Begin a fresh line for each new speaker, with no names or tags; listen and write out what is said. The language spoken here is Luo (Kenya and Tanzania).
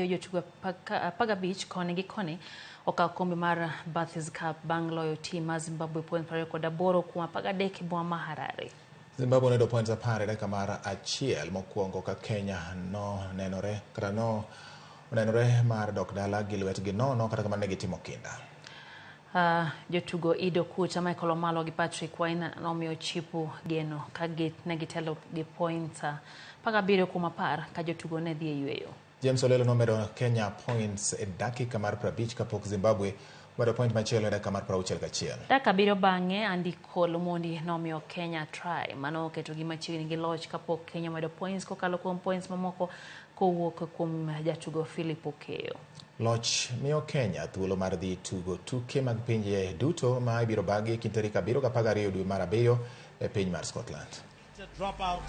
Jotugo 15 koni gi koni okawo okombe mar Barthes Cup bang' loyo tim mar Zimbabwe points 28 kuom 13 e boma ma Harare.
Zimbabwe noyudo points 10 e dakika mar achiel mokwongo ka Kenya no nenore kata no onenore mar dok dala gi lwetgi nono, kata kamano ne gitimo kinda.
Jotugo Ido Kuta, Michael Omalo gi Patrick Waina nomiyo Chipu geno ka ne gitelo gi points 17 kuom 10 ka jotugo ne dhi e yueyo.
James Olelo nomedo Kenya points e dakika mar 50 kapok Zimbabwe omedo point machielo e dakika mar 61.
Dakika 7 bang'e, Andy Cole Omondi nomiyo Kenya try mano oketogi machiegni gi loch kapok Kenya omedo points kokalo kuom points mamoko kowuok kuom jatugo Philip Okeyo.
Loch miyo Kenya thuolo mar dhi tugo tuke mag pinje duto ma ibiro bagi e kind tarik 7 gi 12 dwe mar 7 e piny mar Scotland.
To drop out.